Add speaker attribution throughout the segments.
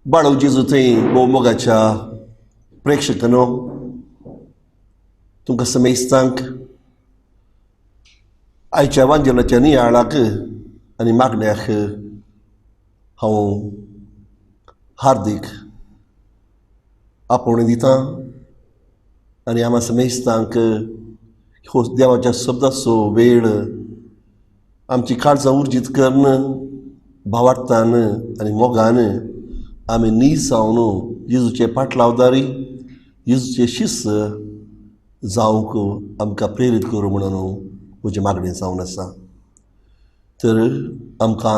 Speaker 1: बाळू जेजू थंय भोवमोगाच्या प्रेक्षकांनो, तुमकां समेस्तांक आयच्या वांजेलाच्या नियाळाक आनी मागण्याक हांव हार्दीक आपोवणें दितां आनी आमा समेस्तांक हो देवाच्या शब्दाचो वेळ आमची काळजां उर्जीत करून भावार्थान आनी मोगान आमी नीज जावन जेजूचे पाटलावदारी जेजूचे शिस्त जावंक आमकां प्रेरीत करूं म्हणून म्हजी मागणी जावन आसा. तर आमकां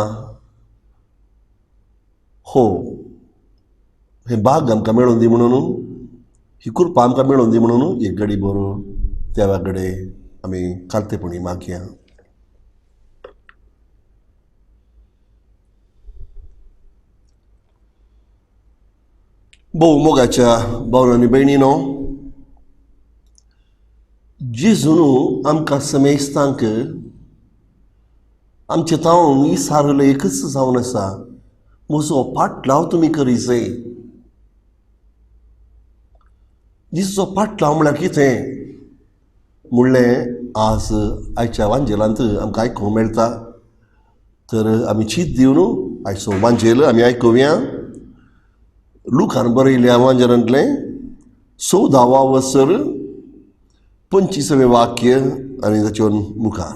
Speaker 1: हो हें भाग आमकां मेळून दी म्हणून, ही कृपा आमकां मेळून दी म्हणून एक घडी बरो देवा कडेन आमी खालतेपणी मागया. भोव मोगाच्या भावना आनी भयणीनो, जेजून आमकां समेस्तांक आमचे तावन विचारलें एकच जावन आसा, म्हजो पाटलाव तुमी करी जाय. जेजूचो पाटलाव म्हळ्यार कितें म्हणलें आज आयच्या वांजेलांत आमकां आयकूंक मेळटा. तर आमी चीत दिवन आयचो वांजेल आमी आयकुया. लुकान बरयल्या वांजेलांतलें 14 वसर 25वें वाक्य आनी ताच्या मुखार,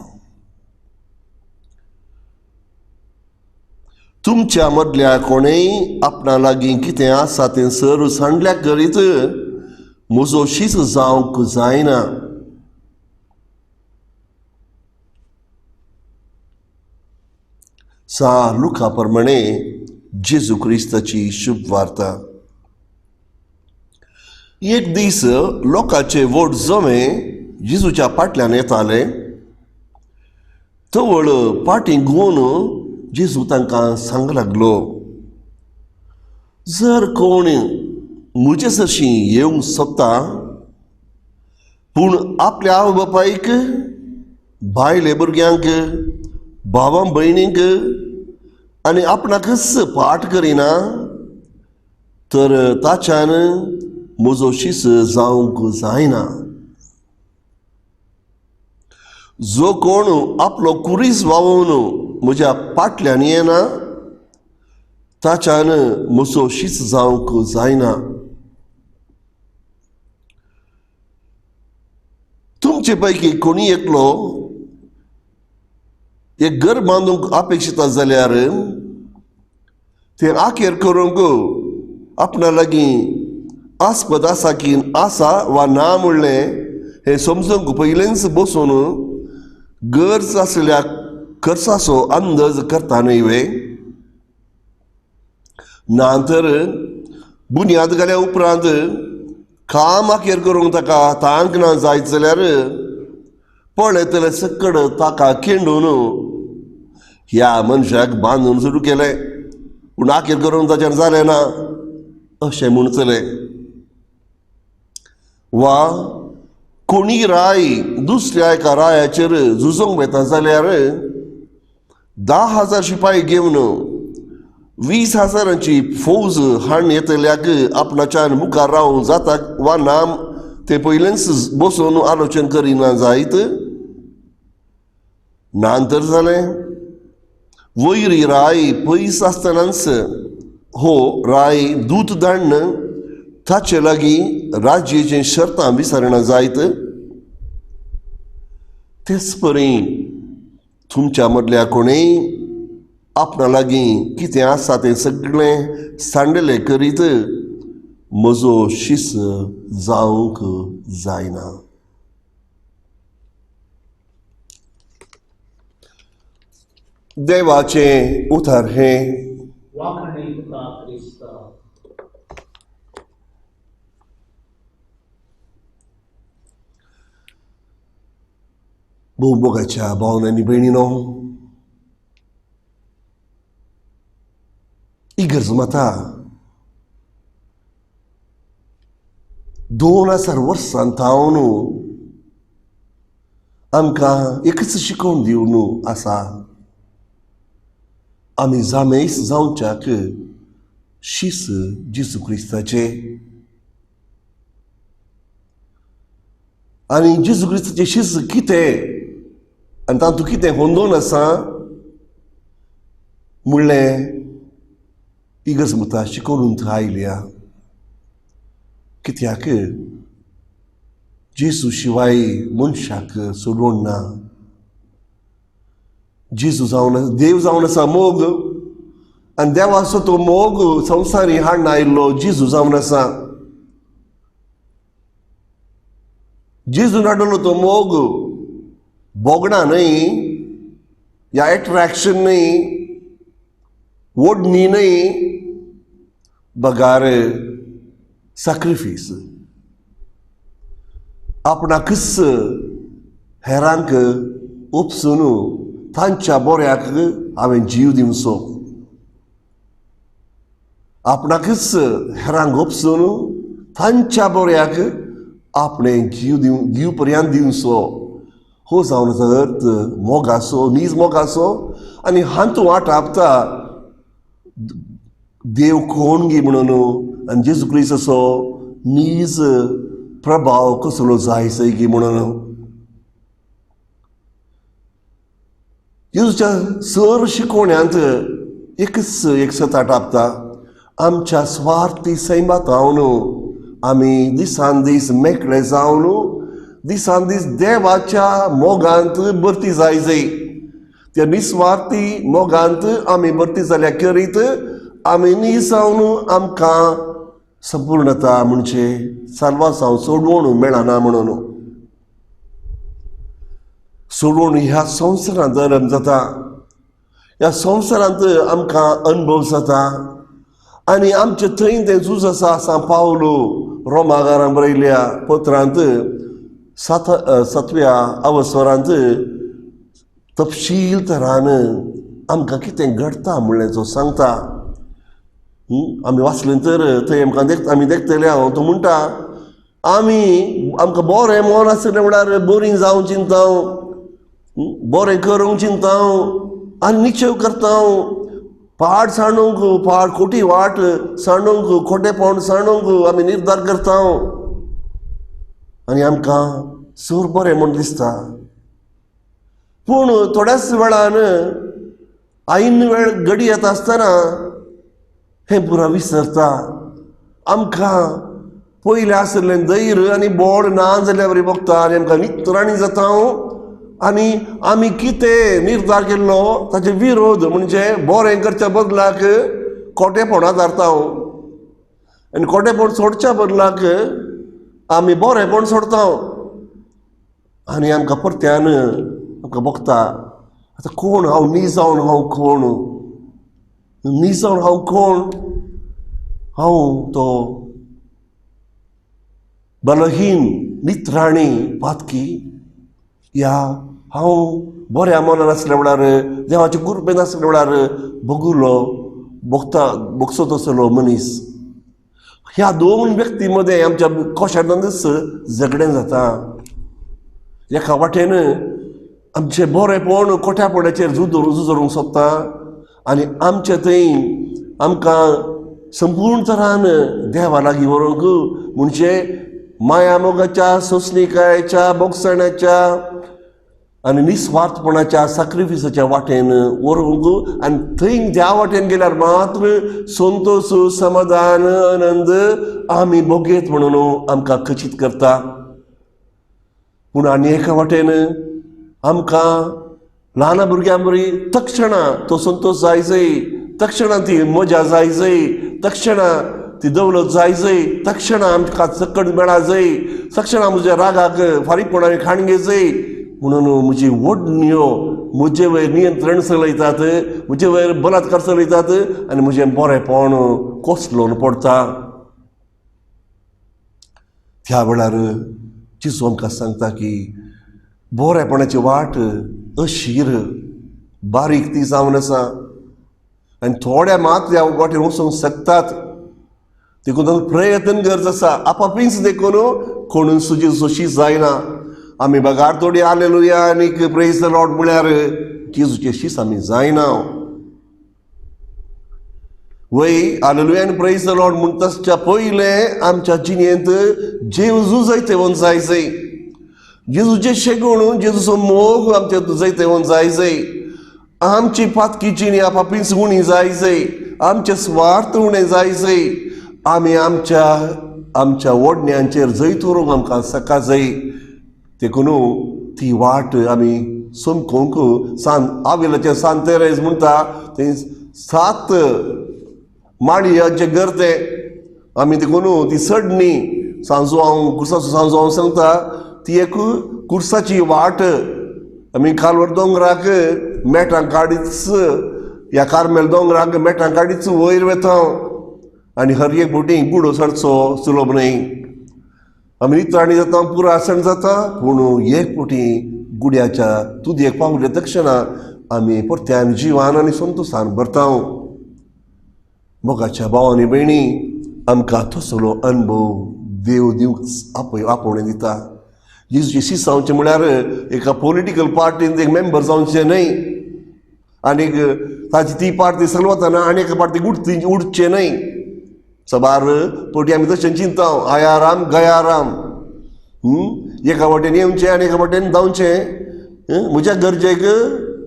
Speaker 1: तुमच्या मदल्या कोणेय आपणा लागीं कितें आसा तें सर सांडल्या करीत म्हजो शीस जावंक जायना. सा लुका प्रमाणे जेजू क्रिस्ताची शुभ वार्ता. एक दीस लोकांचे व्हड जमे जेजूच्या फाटल्यान येताले. तवळ फाटीं घुंवून जेजू तांकां सांग लागलो, जर कोण म्हजे सरशीं येवंक सोदता पूण आपल्या आवय बापायक, बायले भुरग्यांक, भावां भयणींक आनी आपणाकच पाठ करिना तर ताच्यान म्हजो शीस जावंक जायना. जो कोण आपलो कुरीस व्हांवोवन म्हज्या फाटल्यान येना ताच्यान म्हजो शीस जावंक जायना. तुमचे पैकी कोणी एकलो एक घर बांदूंक अपेक्षिता जाल्यार तें आखेर करूंक आपणा लागीं आस्पद आसा की आसा वा ना म्हणलें हें समजूंक पयलेंच बसून गरज आसलेल्या खर्चाचो अंदाज करता न्हय वे? ना तर बुन्याद घाल्या उपरांत काम आखेर करूंक ताका तांक ना जायत जाल्यार पळयतले सकड ताका केंडून ह्या मनशाक बांदून सुरू केलें पूण आखेर करूंक ताच्यान जालें ना अशें म्हणचलें. वा कोणी राय दुसऱ्या एका रायाचेर झुजूंक वता जाल्यार 10,000 शिपाय घेवन 20,000 फौज हाडून येतल्याक आपणाच्यान मुखार रावूंक जाता वा ना ते पयलेंच बसून आलोचन करिना जायत. ना तर जालें वयरी राय पयस आसतनाच हो राय दूत धाडून ताचे लागीं राज्याचीं शर्तां विचारना जायत. तेच परी तुमच्या मदल्या कोणेय आपणा लागीं कितें आसा तें सगळें सांडलें करीत म्हजो शीस जावंक जायना. देवाचें उतर हें. भोव मोगाच्या भावन आनी भयणीनो, इगर्ज माता 2000 वर्सां थावन आमकां एकच शिकोवन दिवन आसा, आमी जामेस जावच्याक शीस जेजू क्रिस्ताचे. आनी जेजू क्रिस्ताचे शीस कितें आनी तातूंत कितें होंदोवन आसा म्हणलें इगर्ज मुता शिकोवन थंय आयल्या. कित्याक जेजू शिवाय मनशाक सोडून ना. जेजू जावन देव जावन आसा मोग, आनी देवाचो तो मोग संवसारी हाडून आयिल्लो जेजू जावन आसा. जेजून हाडलो तो मोग भोगणां न्हय, या एट्रॅक्शन न्हय, ओडणी न्हय, बगार सॅक्रिफीस, आपणाकच हेरांक उपसून तांच्या बऱ्याक हांवें जीव दिवचो, आपणाकच हेरांक उपसून तांच्या बऱ्याक आपणें जीव दिव जीव पर्यंत दिवचो. हो जावन आसा अर्थ मोगाचो, नीज मोगाचो. आनी हातूंत वाट आपता देव कोण गी म्हणून आनी जेजू क्रिस्त असो नीज प्रभाव कसलो जाय सय गी म्हणून. जेजूच्या सर शिकवण्यांत एकच एक सत आपता, आमच्या स्वार्थी सैमांत रावन आमी दिसान दीस मेकळे जावन दिसान दीस देवाच्या मोगांत भरती जाय जाय. त्या निस्वार्थी मोगांत आमी भरती जाल्या करीत आमी नीज जावन आमकां संपूर्णता म्हणजे साल्वासांव सोडवण मेळना म्हणून. सोडवण ह्या संवसारांत आरंभ जाता, ह्या संवसारांत आमकां अनुभव जाता आनी आमचे थंय तें झूज आसा. सांव पावलो रोमागारां बरयल्या पत्रांत सातव्या अवसरांत तपशील तरान आमकां कितें घडटा म्हणलें तो सांगता. आमी वाचलें तर थंय आमकां आमी देखतले. हांव तो म्हणटा आमी आमकां बरें मन आसलें म्हळ्यार बरीं जावं चिंता, बरें करूंक चिंता आनी निश्चय करता, पाड सांडूंक, पाड खोटी वाट सांडूंक, खोटेपण सांडूंक आमी निर्धार करता आनी आमकां सूर बरें म्हूण दिसता. पूण थोड्याच वेळान ऐन वेळ घडी येता आसतना हें पुरा विसरता. आमकां पयलें आशिल्लें धैर्य आनी बोड ना जाल्यार बरी भोगता आनी आमकां नित्राणी जाता आनी आमी कितें निर्धार केल्लो ताचे विरोध म्हणजे बरें करच्या बदलाक खोटेपणां धारता आनी खोटेपण सोडच्या बदलाक आमी बरेंपण सोडता आनी आमकां परत्यान आमकां भोगता आतां कोण हांव नी जावन हांव कोण, नी जावन हांव कोण, हांव तो बलहीन नित्राणी पातकी, या हांव बऱ्या मनान आसल्या वेळार देवाचे कृपेन आसल्या वेळार भोगुलो भोगता भोगसो तसलो मनीस. ह्या दोन व्यक्ती मदें आमच्या कोशांतच झगडें जाता. एका वाटेन आमचें बरेंपण खोट्यापणाचेर झुजरूंक सोदता आनी आमचे थंय आमकां संपूर्ण तरान देवा लागीं व्हरूंक म्हणजे माया मोगाच्या, सोंसणीकायेच्या, बोगसण्याच्या आनी निस्वार्थपणाच्या सॅक्रिफिसाच्या वाटेन व्हरूंक आनी थंय त्या वाटेन गेल्यार मात्र संतोश, समाधान, आनंद आमी भोगयत म्हणून आमकां खचीत करता. पूण आनी एका वाटेन आमकां ल्हान भुरग्यां बरी तक्षणा तो संतोश जाय जाय, तक्षणा ती मजा जाय जाय, तक्षणा ती दौलत जाय जाय, तक्षणा आमकां चकड मेळा जाय, तक्षणा म्हज्या रागाक फारीकपणान खाण घे जाय म्हणून म्हजी ओडण्यो म्हजे वयर नियंत्रण चलयतात, म्हजे वयर बलात्कार चलयतात आनी म्हजें बरेंपण कोसळून पडटा. त्या वेळार जेजू आमकां सांगता की बरेपणाची वाट अशीर बारीक ती जावन आसा आनी थोड्या मात ह्या वाटेर वचूंक शकतात. देखून प्रयत्न गरज आसा. आपापींच देखून कोणून सुजी सोशी जायना. आमी बगार थोडी हालेलुया आनी प्रेज the Lord म्हळ्यार जेजूचे शीस आमी जायना. वय आलेलुया आनी प्रेज the Lord म्हूण तसच्या पयलें आमच्या जिणेंत जेजू जैतेवंत जाय जय, जेजूचें शेगूण, जेजूचो मोग आमच्या जैतेवंत जाय जय, आमची पातकी जिणी आपापीच उणी जाय जय, आमचे स्वार्थ उणें जाय जय, आमी आमच्या आमच्या ओडण्यांचेर जैत व्हरूंक आमकां सका जय. देखून ती वाट आमी समकोंक सान आविलाचें सान तेरेज म्हणटा तें 7 माडयांचें घर तें आमी देखून ती चडणी सांजो हांव कुर्साचो सांजो हांव सांगता ती एक कुर्साची वाट. आमी कालवर दोंगराक मेटां काडीच ह्या कार्मेल दोंगराक मेटां काडीच वयर वेता आनी हर एक बोटी गुडो चडचो सुलभ न्हय. आमी नित्राणी जाता, पुरासण जाता, पूण एक बोटी गुड्याच्या तुदयेक पावले तक्षणा आमी परत्यान जिवान आनी संतोसान भरता. मोगाच्या भाव आनी भयणी, आमकां तसलो अणभव देव दिवंक आपय आपोवणें दिता. जेजूचे शीस जावचें म्हळ्यार एका पॉलिटिकल पार्टीन एक मेंबर जावचें न्हय, आनीक ताची ती पार्टी चलवतना आनी एका पार्टी उडती उडचें न्हय. सबार पटी आमी तशें चिंता, आया राम गया राम, एका वाटेन येवचें आनी एका वाटेन धांवचें, म्हज्या गरजेक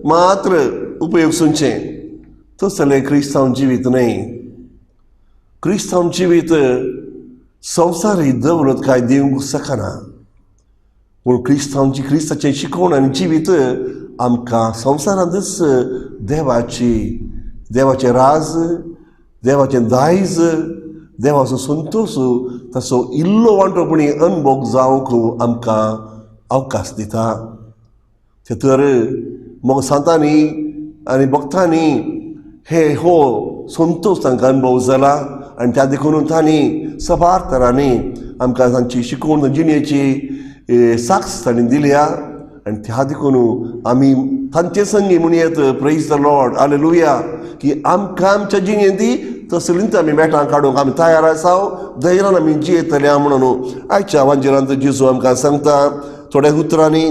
Speaker 1: मात्र उपयोग सुनचें. तसलें क्रिस्तांव जिवीत न्हय. क्रिस्तांव जिवीत संवसारी दवलत काय दिवंक शकना, पूण क्रिस्तांवची क्रिस्ताचें शिकवण आनी जिवीत आमकां संवसारांतच देवाची देवाचें राज, देवाचें दायज, देवाचो संतोश, ताचो इल्लो वांटोपणी अनभोग जावंक आमकां अवकाश दिता. ते तर मोग सांतांनी आनी भक्तांनी हे हो संतोश तांकां अणभव जाला आनी त्या देखून तांणी सबार तरांनी आमकां तांची शिकवण जिणेची साक्ष तांणी दिल्या आनी त्या देखून आमी तांचे संगी म्हणयेत प्रेज the Lord hallelujah की आमकां आमच्या जिणेंत ती तसलींच आमी मेटां काडूंक आमी तयार आसा, धैर्यान आमी जियेतले म्हणून आयच्या वांजिरांत जेजू आमकां सांगता थोड्या उतरांनी,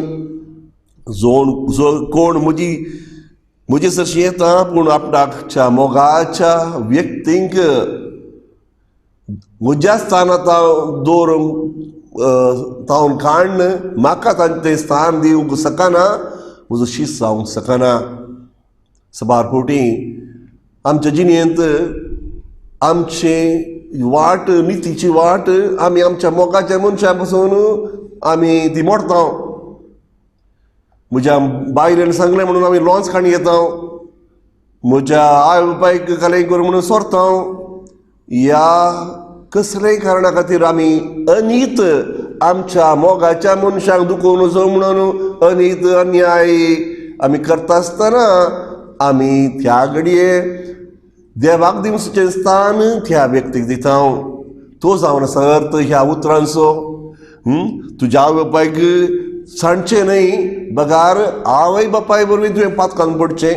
Speaker 1: जोण जो कोण म्हजी म्हजे सरशी येता पूण आपणाच्या मोगाच्या व्यक्तींक म्हज्या स्थानांत दवरूंक तावन काडून म्हाका तांचें स्थान दिवंक शकना, म्हजो शीस जावंक शकना. सबार फावटी आमच्या जिणेंत आमचे वाट नितीची वाट आमी आमच्या मोगाच्या मनशा पासून आमी ती मोडता. म्हज्या बायलेन सांगलें म्हणून आमी लॉन्स काणी घेता, म्हज्या आवय बापायक कालें करूं म्हणून सोरता. ह्या कसलेय कारणा खातीर आमी अनीत आमच्या मोगाच्या मनशाक दुखोवन वचो म्हणून अनीत अन्याय आमी करता आसतना आमी त्या घडये देवाक दिवचें स्थान त्या व्यक्तीक दिता. तो जावन आसा अर्थ ह्या उतरांचो, तुज्या आवय बापायक सांडचें न्हय बगार आवय बापाय वरवीं तुवें पातकान पडचें,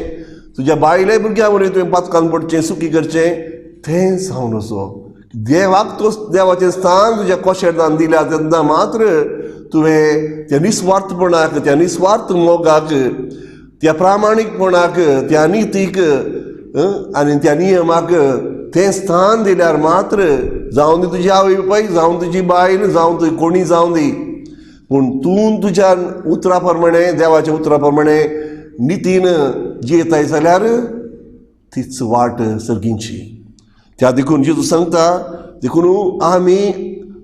Speaker 1: तुज्या बायले भुरग्यां वरवीं तुवें पातकान पडचें, सुखी करचें, तें जावन असो देवाक तो देवाचें स्थान तुज्या कोशेदान दिल्या तेन्ना मात्र तुवें त्या निस्वार्थपणाक, त्या निस्वार्थ मोगाक, त्या प्रामाणीकपणाक, त्या नितीक आनी त्या नियमाक तें स्थान दिल्यार मात्र जावं दी तुजी आवय बापाय, जावं तुजी बायल, जावं तुजी कोणी जावं दी, पूण तूं तुज्या उतरा प्रमाणे देवाच्या उतरा प्रमाणे नितीन जियेताय जाल्यार तीच वाट सर्गींची. त्या देखून जेजू सांगता देखून आमी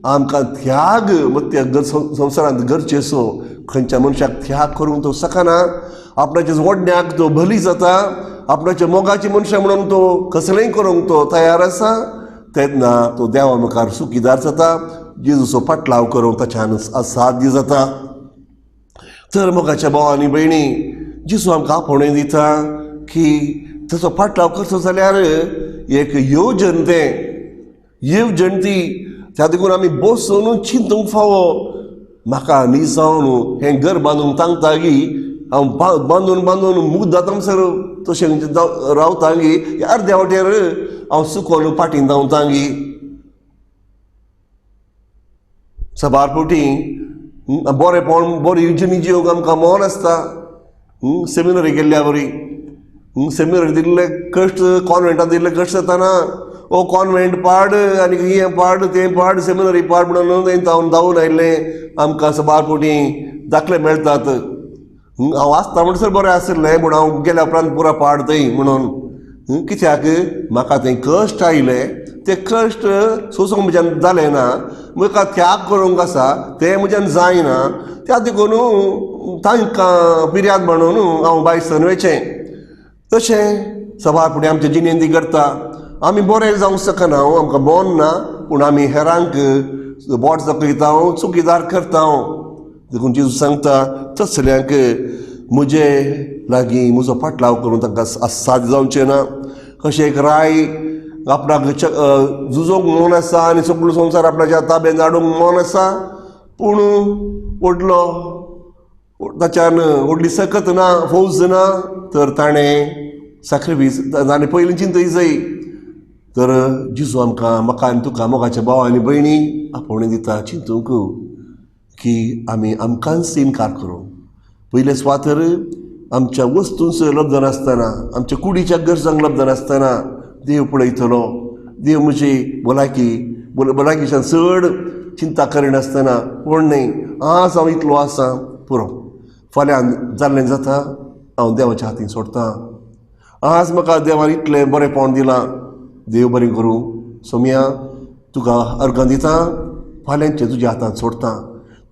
Speaker 1: आमकां त्याग त्या संवसारांत गरजेचो, खंयच्या मनशाक त्याग करूंक तो शकना, आपणाच्या वडण्याक तो बली जाता, आपणाच्या मोगाची मनशां म्हणून तो कसलेंय करूंक तो तयार आसा, तेन्ना तो देवा मुखार सुखीदार जाता, जेजूचो पाटलाव करूंक ताच्यान असाध्य जाता. तर मोगाच्या भाव आनी भयणी, जेजू आमकां आपोवणें दिता की ताचो पाटलाव करचो जाल्यार एक येवजण, तें येवजण ती त्या देखून आमी बसून चिंतूंक फावो. म्हाका न्ही जावन हें घर बांदूंक तांकता गी, हांव बांदून बांदून मुग्द जाता म्हणसर तशें रावता गी, अर्द्या वाटेर हांव सुकोन फाटीं धांवता गी. सबार फावटी बरेंपण बरी जिणी जिवंक आमकां मन आसता, सेमिनरी गेल्ल्या बरी, सेमिनारींत इल्ले कश्ट, कॉन्वेंटांत इल्ले कश्ट जाताना, ओ कॉन्वेंट पाड आनी हें पाड तें पाड सेमिनरी पाड म्हणून थंय धांवन धांवून आयिल्लें आमकां सबार फावटी दाखले मेळटात. हांव आसता म्हणसर बरें आशिल्लें, पूण हांव गेल्या उपरांत पुरो पाड थंय म्हणून. कित्याक म्हाका थंय कश्ट आयले, ते कश्ट सोंसूंक म्हज्यान जालें ना. म्हाका त्याग करूंक आसा तें म्हज्यान जायना, त्या देखून तांकां फिर्याद म्हणून हांव भायर सरून वयचें. तशें सबार फुडें आमचे जिणेंत ती करता. आमी बरें जावंक शकना, आमकां बोन ना, पूण आमी हेरांक बोट दाखयता, चुकीदार करता. देखून जेजू सांगता तसल्यांक म्हजे लागीं म्हजो पाटलाव करूंक तांकां साद जावचें ना. कशें एक राय आपणाक झुजोवंक मन आसा आनी सगळो संवसार आपणाच्या ताब्यान हाडूंक मन आसा, पूण व्हडलो ताच्यान व्हडली सकत ना, फौज ना, तर ताणें साक्रिफीस ताणें पयलीं चिंतय जाय. तर जेजू आमकां, म्हाका आनी तुका, मोगाच्या भाव आनी भयणी, आपोवणें दिता चिंतूंक की आमी आमकांच इनकार करूं. पयले सुवातेर आमच्या वस्तूंचो लब्ध नासतना, आमच्या कुडीच्या गरजांक लब्ध नासतना देव पळयतलो. देव म्हजी भलायकी भलायकेच्यान चड चिंता करिनासतना, पूण न्हय आज हांव इतलो आसा पुरो, फाल्यां जाल्लें जाता हांव देवाच्या हातीन सोडटां. आज म्हाका देवान इतलें बरेंपण दिलां, देव बरें करूं सोमया, तुका अर्गां दिता, फाल्यांचें तुज्या हातांत सोडटा.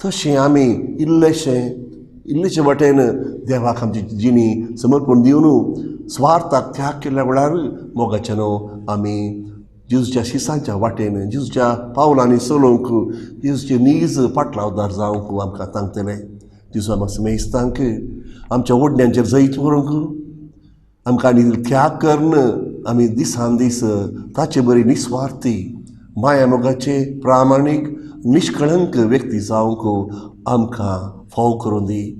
Speaker 1: तशें आमी इल्लेशें इल्लेशे वाटेन देवाक आमची जिणी समर्पण दिवन स्वार्थाक त्याग केल्ल्या वेळार मोगाच्या न्हू आमी जेजूच्या शिसांच्या वाटेन, जेजूच्या पावलांनी चलोवंक, जेजूचे नीज पाटलावदार जावंक आमकां तांकतले. जेजू आमकां समेस्तांक आमच्या ओडण्यांचेर जैत व्हरूंक, आमकां आनी त्याग करून आमी दिसान दीस ताचे बरी निस्वार्थी माया मोगाचे प्रामाणीक निश्कळंक व्यक्ती जावंक आमकां फाव करून दी.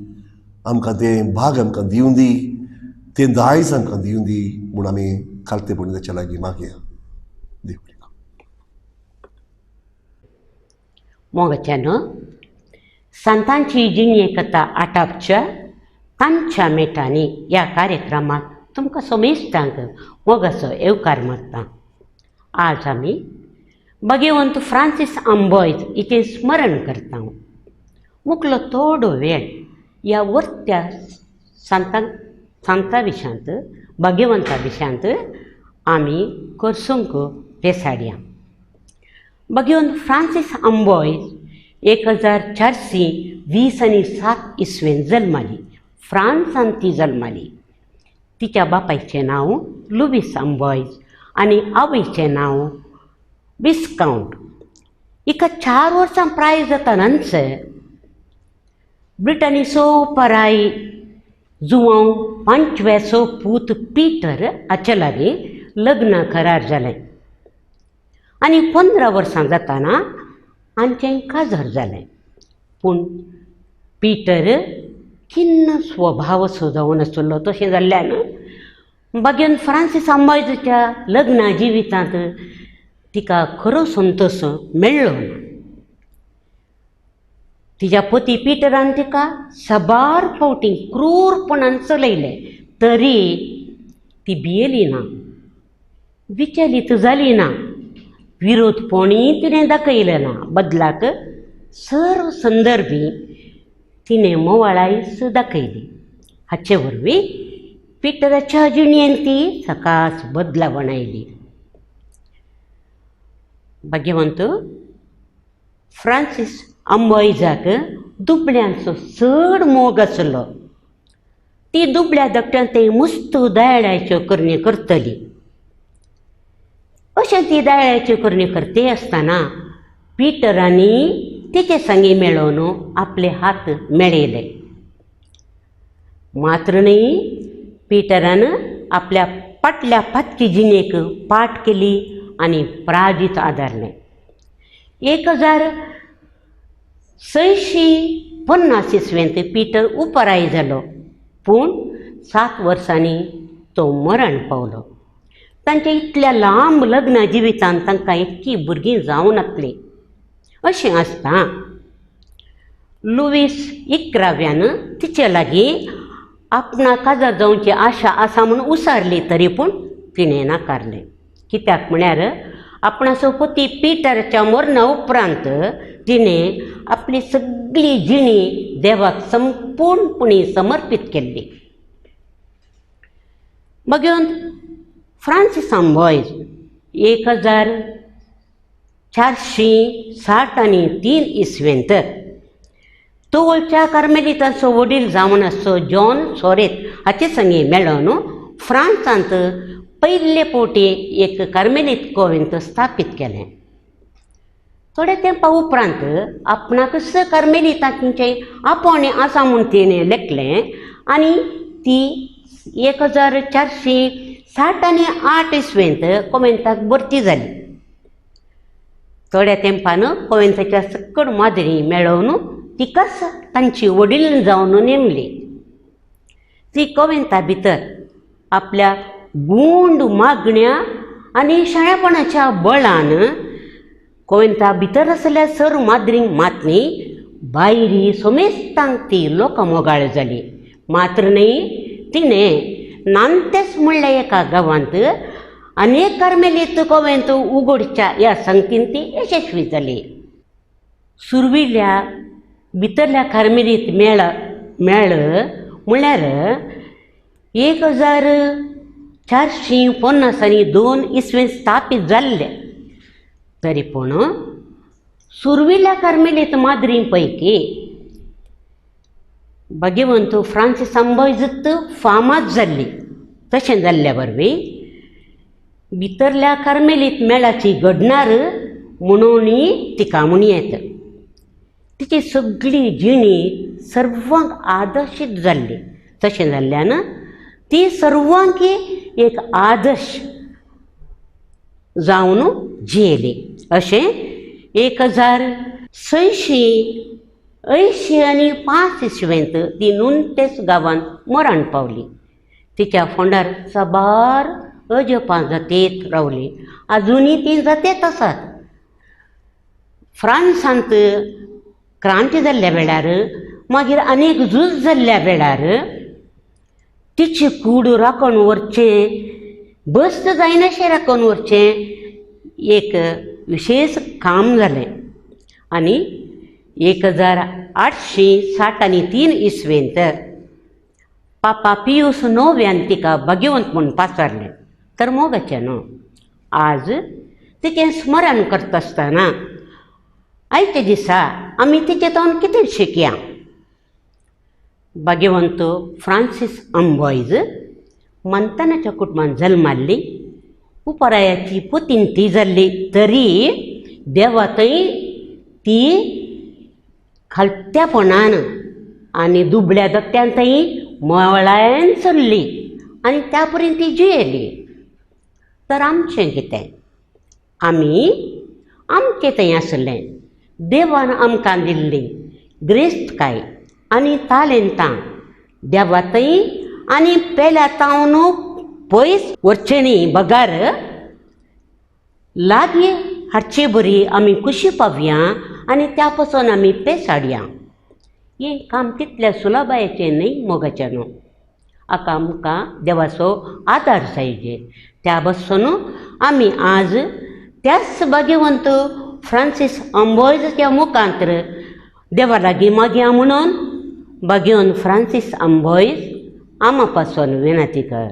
Speaker 1: आमकां तें भाग आमकां दिवं दी, तें दायज आमकां दिवं दी म्हूण आमी खालतेपणी ताच्या लागीं मागया. देव बरें करूं.
Speaker 2: मोगाच्यान सांतांची जिणे कथा आटापच्या तांच्या मेटांनी ह्या कार्यक्रमांत तुमकां समेस्तांक मोगाचो येवकार मारता. आज आमी भगेवंत फ्रांसीस आंबॉयज हिचें स्मरण करता. मुखलो थोडो वेळ ह्या वर्त्या सांता विशांत, भगेवंता विशांत आमी करसूंक पेसाडया. भगेवंत फ्रांसीस आंबॉयज 1420 आनी 7 इसवेन जल्माली. फ्रांसान ती जल्माली. तिच्या बापायचें नांव लुवीस आंबॉयज आनी आवयचें नांव विस्काउंट. हिका 4 वर्सां प्राय जातनाच ब्रिटनीचो पराय जुवांव पांचव्याचो पूत पीटर हाचे लागीं लग्न करार जालें आनी 15 वर्सां जातना हांचें काजार जालें. पूण पीटर किन्न स्वभाव जावन आशिल्लो. तशें जाल्ल्यान बागेन फ्रांसीस आंबॉयजच्या लग्ना जिवितांत तिका खरो संतोश मेळ्ळो ना. तिच्या पती पिटरान तिका साबार फावटी क्रूरपणान चलयलें, तरी ती भियेली ना, विचलीत जाली ना, विरोधपणीय तिणें दाखयलें ना. बदलाक सर्व संदर्भी तिणें मोवाळायच दाखयली. हाचे वरवीं पिटराच्या जिणेंत ती सकास बदलावण आयली. भाग्यवंत फ्रांसीस आंबॉयजाक दुबळ्यांचो चड मोग आसलो. ती दुबळ्या धाकट्यान ते मुस्त दयाळाच्यो करणी करतली. अशें ती दयाळाच्यो करणी करते आसतना पिटरांनी तिचे संगी मेळोवन आपले हात मेळयले. मात्र न्ही, पिटरान आपल्या पाटल्या पातकी जिणेक पाट केली आनी प्राजीत आदारलें. 1650 इसवेंत पिटर उपराय जालो, पूण 7 वर्सांनी तो मरण पावलो. तांच्या इतल्या लांब लग्न जिवितांत तांकां इतकी भुरगीं जावं नासलीं. अशें आसता लुवीस 11व्यान तिचे लागीं आपणा काजार जावची आशा आसा म्हूण उसारली तरी पूण तिणें नाकारलें. कित्याक म्हळ्यार आपणाचो पती पिटराच्या मरणा उपरांत तिणें आपली सगळी जिणी देवाक संपूर्णपणी समर्पीत केल्ली. मागीर फ्रांसीस आंबॉयज 1463 इसवेंत तवळच्या कार्मेलिताचो वडील जावन आसचो जॉन सोरेत हाचे संगी मेळोन फ्रांसांत पयले फावटी एक कार्मेलीत कोवेंत स्थापीत केलें. थोड्या तेंपा उपरांत आपणाकच कार्मेलितांचें आपोवणें आसा म्हूण तिणें लेखलें आनी ती 1468 इसवेंत कोवेंताक भरती जाली. थोड्या तेंपान कोवेंताच्या सकड माजरी मेळोवन तिकाच तांची वडील जावन नेमली. ती कोवेंता भितर आपल्या गूंड मागण्या आनी शाणेपणाच्या बळान कोवेंता भितर आसल्या सर माद्रींक मात न्ही भायरी सोमेस्तांक ती लोकमोगाळ जाली. मात्र न्ही तिणें नांतेस म्हणल्या एका गांवांत अनेक कार्मेलीत कोवेंत उगडच्या ह्या संगतीन ती यशस्वी जाली. सुरविल्या भितरल्या कार्मेलीत मेळ मेळ म्हणल्यार 1452 इसवेंत स्थापीत जाल्ले. तरी पूण सुरविल्या कार्मेलीत माद्री पैकी भाग्यवंत फ्रांसीस आंबॉयजत फामाद जाल्ली. तशें जाल्ल्या वरवीं भितरल्या कार्मेलीत मेळाची घडणार म्हणूनय तिका म्हूण येत. तिची सगळी जिणी सर्वांक आदर्शीत जाल्ली. तशें जाल्ल्यान ती सर्वांकी एक आदर्श जावन जियेली. अशें 1685 इसवेंत ती नुनतेस गांवांत मरण पावली. तिच्या फोंडार साबार अजपां जातेत रावली. आजुनूय ती जातेत आसात. फ्रांसांत क्रांती जाल्ल्या वेळार मागीर अनेक झूज जाल्ल्या वेळार तिची कूड राखून व्हरचें बस्त जायनाशें राखून व्हरचें एक विशेश काम जालें आनी 1863 इसवेंत पापा पियूस नोव्यान तिका भाग्यवंत म्हूण पाचारलें. तर मोगाचें न्हू आज तिचें स्मरण करता आसतना आयच्या दिसा आमी तिचे तावन कितें शिकया. भाग्यवंत फ्रांसीस आंबॉयज मंतानाच्या कुटुंबांत जल्माल्ली. उपरायाची पुतीन ती जाल्ली तरी देवा थंय ती खालत्यापणान आनी दुबळ्या दत्त्यान थंय मळायन चल्ली आनी त्या पर्यंत ती जियेली. तर आमचें कितें, आमी आमचें थंय आसलें देवान आमकां दिल्ली ग्रेस्तकाय आनी तालेंतां देवा थंय आनी पेल्या तावन पयस व्हरचें न्ही बगार लागीं हाडचे बरी आमी खुशी पावया आनी त्या पासून आमी पेस हाडया. हें काम तितल्या सुलभायेचें न्हय मोगाचें न्हू. हाका आमकां देवाचो आदार जाय. त्या पासून आमी आज त्याच भाग्यवंत फ्रांसीस आंबॉयजाच्या मुखांतर देवा लागीं मागया म्हणून भाग्यवंत फ्रांसीस आंबॉयज आमा पासून विनंती कर.